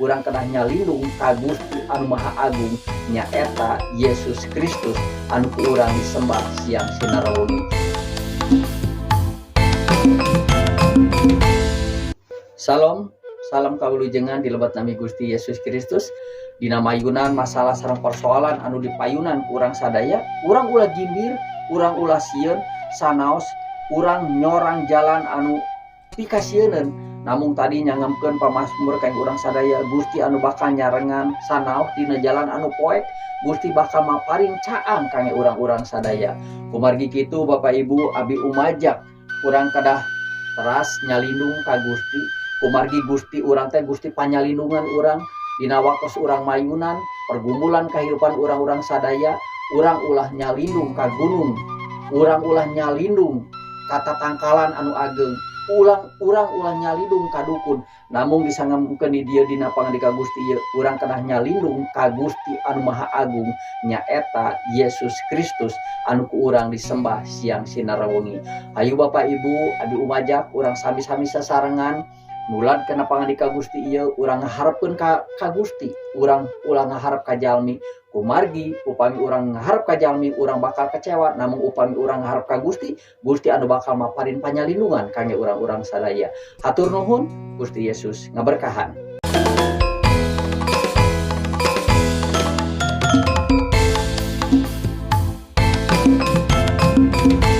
Urang kedah nyalindung ka Gusti anu Maha Agung, nyaeta Yesus Kristus anu ku urang disembah siang sinar wengi. Salam, salam kawilujengan di lebet nami Gusti Yesus Kristus. Dina mayunan masalah sareng persoalan anu dipayunan ku urang sadaya, urang ulah gimbir, urang ulah sieun, sanaos urang nyorang jalan anu pikasieuneun. Namung tadi nyangemkeun pamazmur ka urang sadaya, Gusti anu bakal nyarengan sanaos dina jalan anu poek, Gusti bakal maparin caang kangge urang-urang sadaya. Kumargi kitu Bapak Ibu, abi umajak urang kedah teras nyalindung ka Gusti. Kumargi Gusti urang teh Gusti panyalindungan urang dina waktos urang mayunan pergumulan kehidupan urang-urang sadaya. Urang ulah nyalindung ka gunung, urang ulah nyalindung ka tatangkalan anu ageng, urang ulah nyalindung ka dukun. Namung disangemkeun di dieu dina pangandika Gusti ieu, urang kedah nyalindung ka Gusti anu Maha Agung, nyaeta Yesus Kristus anu ku urang disembah siang sinar wengi. Hayu Bapak Ibu, abi umajak urang sami-sami sasarengan nulad kana pangandika Gusti ieu. Urang ngaharepkeun ka Gusti, urang ulah ngaharep ka jalmi. Kumargi upami urang ngaharep ka jalmi, urang bakal kecewa. Namung upami urang ngaharep ka Gusti, Gusti anu bakal maparin panyalindungan kangge urang-urang sadaya. Hatur nuhun, Gusti Yesus ngaberkahan.